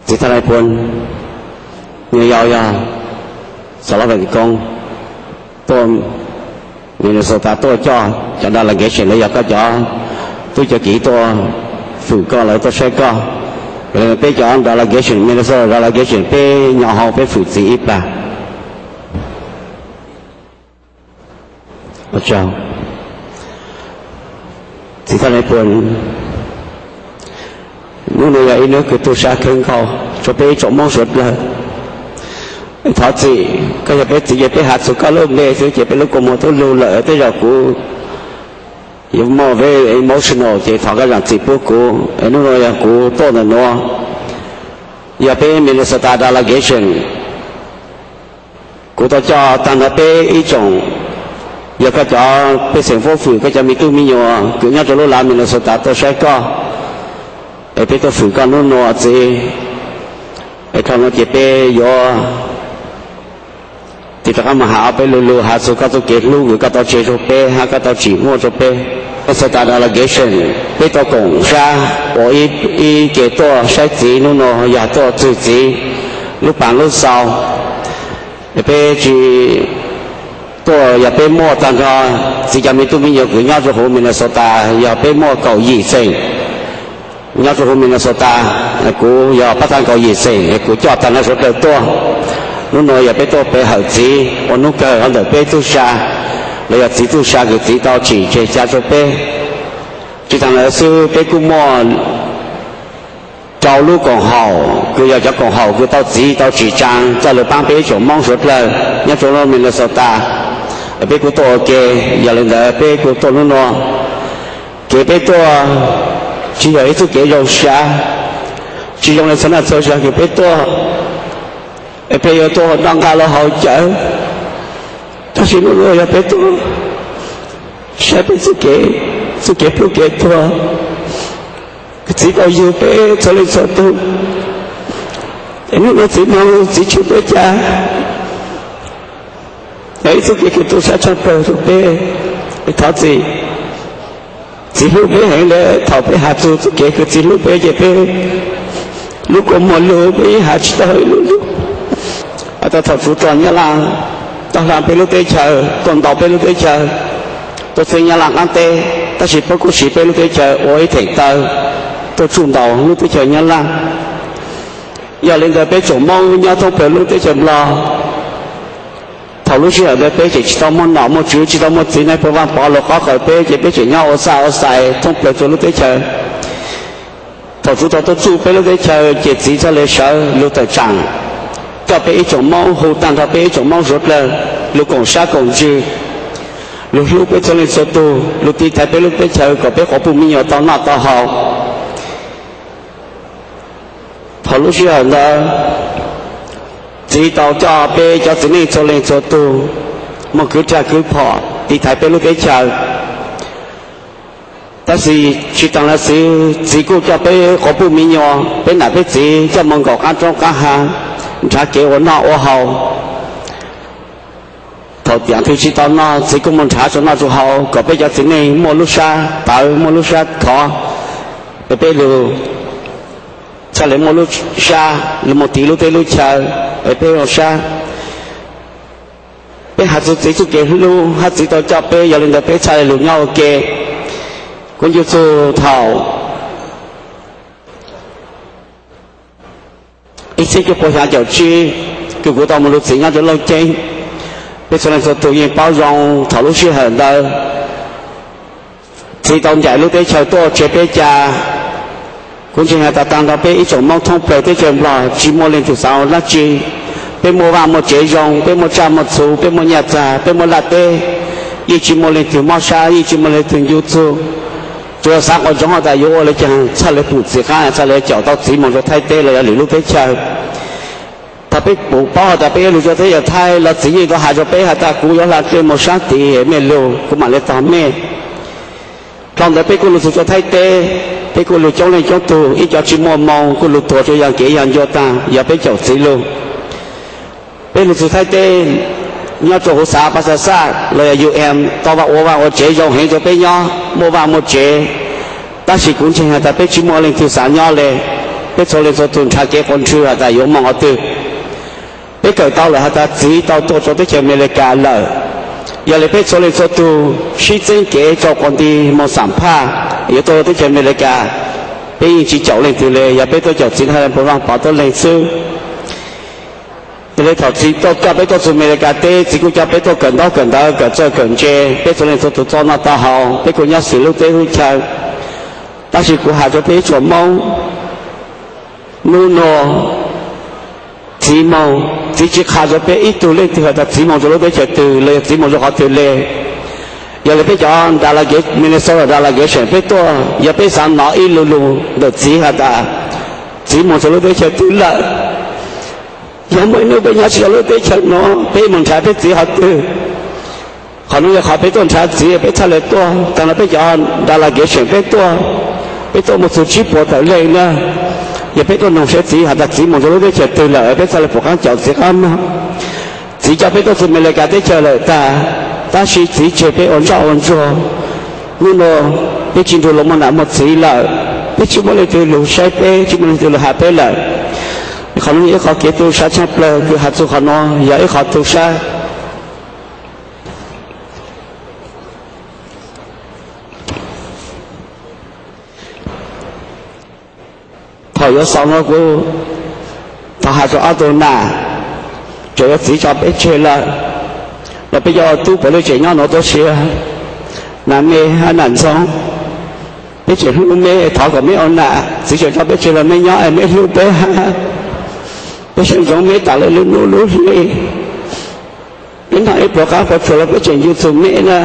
Txiv Thaj Nais Phoo, nyuam yaus yog Xov Laj Vam Koob, tuaj Minnesota tuaj coj cov delegation los yog koj cov tub cov kiv tuaj fwm koj, lawv tuaj saib koj. Peb cov delegation, Minnesota delegation, peb nyo hau peb fwm txiv ib plag. Txiv Thaj Nais Phoo, hnub no yog ib hnub kws tu sab kawg nkaus rua peb ib tsoom Moob suav dlawg. Thov txim, koj yog peb txiv ces peb has txug koj lub npe xwb ces peb lub kua muag tub lug lawm, tej zaum kuv yuav muaj very emotional ces thov koj zam txim pub kuv. Es hnub no yog kuv tuaj ntawm nuav, yog peb Minnesota delegation, kuv tau coj tag nrho peb ib tsoom, yog koj cov pej xeem fwm, koj cov me tub me nyuam kws nyob rua lub lav Minnesota tuaj saib koj, es peb tuaj fwm koj hnub nuav txiv. Es dhau no ces peb yuav tig rov qab moog has ob peb lug lug has txug koj txuj kev hlub kws koj tau tseg rua peb hab koj tau tsim muaj rua peb. Minnesota delegation, peb tau koom sab ua ib ke tuaj saib txiv, hnub nuav yog tuaj txug txiv lub paas lub xau. Peb tsi tuaj, yog peb muaj tag nrho txiv cov me tub me nyuam kws nyob rua huv Minnesota, yog peb muaj kaum yim xeem nyob rua huv Minnesota. Kuv yog pab tag kaum yim xeem, kuv coj tag nrho suav dlawg tuaj. Hnub nuav yog peb tuaj pe hawm txiv ua hnub kawg hov ntawm peb txuj sa, los yog txiv txuj sa kws txiv tau tsim tseg ca rua peb. Tsi taag ntawd xwb, peb kuj muaj rau lub koom haum kws yog cov koom haum kws tau txiv tau tsim tsaa coj lug paab peb ib tsoom Moob suav dlawg nyob rua lub Minnesota. Peb kuj tuaj ua ke, yog li ntawd peb kuj tuaj hnub nuav. Kev peb tuaj tsi yog ib txuj kev zoo sab, tsi zoo le txhua naj txhua zag kws peb tuaj, peb yuav tuaj noj nqaj lub hauv cawv, tab sis hnub nuav yog peb tuaj saib peb txuj kev, txuj kev pluj kev tuag, txiv tau yug peb txhua leej txhua tug. Es hnub nuav txiv moog, txiv tshuav peb ca, yog ib txuj kev kws tu sab tshaj plawg rua peb. Thov txim, txiv hlub peb heev le, thaum peb has txug txuj kev kws txiv hlub peb ces peb lub kua muag lug, peb yeej has tsi tau ib lub lug. Has tas thaum tsuv rog Nyab Laaj tau hla peb lub teb chaws, tuaj ntaus peb lub teb chaws, tuaj txeeb Nyab Laaj qaab teb, tab sis puab kuj siv peb lub teb chaws ua ib theem taw tuaj tsuj ntaus lub teb chaws Nyab Laaj. Yog li ntawd peb tsoom Moob nyob thoob plawg lub teb chaws Nplog, thaum lub sij hawm ntawd peb tseem tsi tau muaj nom muaj tswv, tsi tau muaj txiv neej puj vaaj pov lug qhuab qhawv peb, ces peb tseem nyob ua txaj ua xais thoob plawg txhua lub teb chaws. Thaum tsuv rog tuaj tsuj peb lub teb chaws ces txiv txhaj le sawv lug tawm tsaam coj peb ib tsoom Moob, hu taag nrho peb ib tsoom Moob suav dlawg lug koom sab koom ntsws, lug hlub peb txhua leej txhua tug, lug tiv thaiv peb lub teb chaws kom peb quas puj me nyuam tau noj tau haus. Thaum lub sij hawm ntawd, txiv tau coj peb cov txiv neej txhua leej txhua tug moog kwv rag kwv phom tiv thaiv peb lub teb chaws. Tab sis tsi taag le xwb, txiv kuj coj peb quas puj me nyuam, peb nam peb txiv coj moog nkaum qaab roob qaab hav, nrhav kev ua noj ua haus. Thaum tiam twg tsi tau noj, txiv kuj moog nrhav tsu noj tsu haus kom peb cov txiv neej muaj lub sab tawv, muaj lub sab khov, es peb lug txhaj le muaj lub sab lug moog tiv lub teb lub chaw, es peb lub sab. Peb has txug txiv txuj kev hlub hab txiv tau coj peb, yog li ntawd peb txhaj le lug nyob ua ke. Kuv ncu txug thaum ib txhiab cuaj pua xya caum tsib, kws kuv tau moog lug txiv nyob rua Looj Ceeb. Peb txhua leej txhua tug yeej paub zoo thaum lub sij hawm ntawd txiv tau ncaim lub teb chaws tuaj ua tseg peb ca. Kuv ntseeg has tas taag nrho peb ib tsoom Moob thoob plawg teb chaws Nplog tsi muaj leej twg xaav ua dlaab tsi. Peb muaj vaaj muaj tsev zoo, peb muaj tsaj muaj txhu, peb muaj nyaj txag, peb muaj laj teb, yeej tsi muaj leej twg mob sab, yeej tsi muaj leej twg ncu txug. Tsuas xaav quas ntsoov has tas yuav ua le caag txhaj le pum txiv qaab, txhaj le caum tau txiv moog rua Thaib teb los yog lwm lub teb chaws. Thaum peb pum paub has tas peb yuav lug rua teb chaws Thaib los txiv yeej tau has rua peb has tas kuv yuav hla dlej moog sab tid, mej lug kuv maam le tog mej. Dlhau ntawd peb kuj lug txug rua Thaib teb, peb kuj lug coob leej coob tug, ib co tsi muaj moo kuj lug tuag rua yog kev yog ncua taag, yog peb caum txiv lug. Peb lug txug Thaib teb, nyob rua huv xav Pas Xas Xaj los yog U N tau vaaj ua vaaj ua tsev zoo heev rua peb nyob, muaj vaaj muaj tsev. Tab sis kuv ntseeg has tas peb tsi muaj leej twg xaav nyob le. Peb txhua leej txhua tus nrhav kev quas nrhw has tas yuav moo qhov twg. Peb kawm tau lawm has tas txiv tau tuaj rau teb chaws Amelikas lawm. Yog li peb txhua leej txhua tus sib txeeb kev rau quas nti moo xam phaj yuav tuaj rau teb chaws Amelikas, peb yeej tsis caum leej twg li, yog peb tuaj caum txiv ntag puas vaj pov tuab leeg xwb. Yog li thaum txiv tuaj coj peb tuaj txug Amelikas teb, txiv kuj coj peb tuaj kawm ntaub kawm ntawv, kawm txawj kawm ntse, peb txhua leej txhua tus txoj noj txoj haus, peb kuj nyob xws lub teb lub chaw. Tab sis kuv has rau peb ib tsoom Hmoob, hnub no txiv moo, txiv tsis qha rau peb ib tug leej twg has tas txiv moo rau lub teb chaws twg los yog txiv moo rau qhov twg li. Yog li peb cov delegate, Minnesota delegation peb tuaj, yog peb xav hnov ib lo lus ntawm txiv has tas txiv moo rau lub teb chaws twg lawm. Yog muaj ib hnub peb nyob tsis tau lub teb chaws no, peb mus nrhav peb txiv qhov twg? Qhov no yog qhov peb tuaj nrhav txiv, peb txhaj le tuaj. Tag no peb cov delegation peb tuaj, peb tuaj muaj txug tsib puas tawm leej na. Yog peb tuaj noog saib txiv has tas txiv mus rau lub teb chaws twg lawm, peb txhaj le pum qaab caum txiv qaab mog. Txiv coj peb tuaj txug Amelikas teb chaws lawm tag, tab sis txiv tseg peb ua ntsoj ua ntsuag. Hnub no peb tsis nrug luas muaj nam muaj txiv lawm, peb tsis muaj leej twg lug saib peb, tsis muaj leej twg lug has peb lawm. Qhov no yog ib qhov kev tu sab tshaj plawg, kws has txug qhov no yog ib qhov tu sab. Thaum yuav xaus no kuv thov has rau ob tug nam, tseem yuav txiv tso peb tseg lawm, los peb cov tub puav leej tseem nyob no tuaj sia, nam me hab nam ntxhoo, peb tseem hlub meb, thov kom meb ua nam, txiv tseem tso peb tseg los meb nyob es meb hlub peb hab, peb sawv ntxoov meb tas le lub nub lub hli. Peb noj ib pluas qaab qhua tshua los peb tseem ncu txug meb na.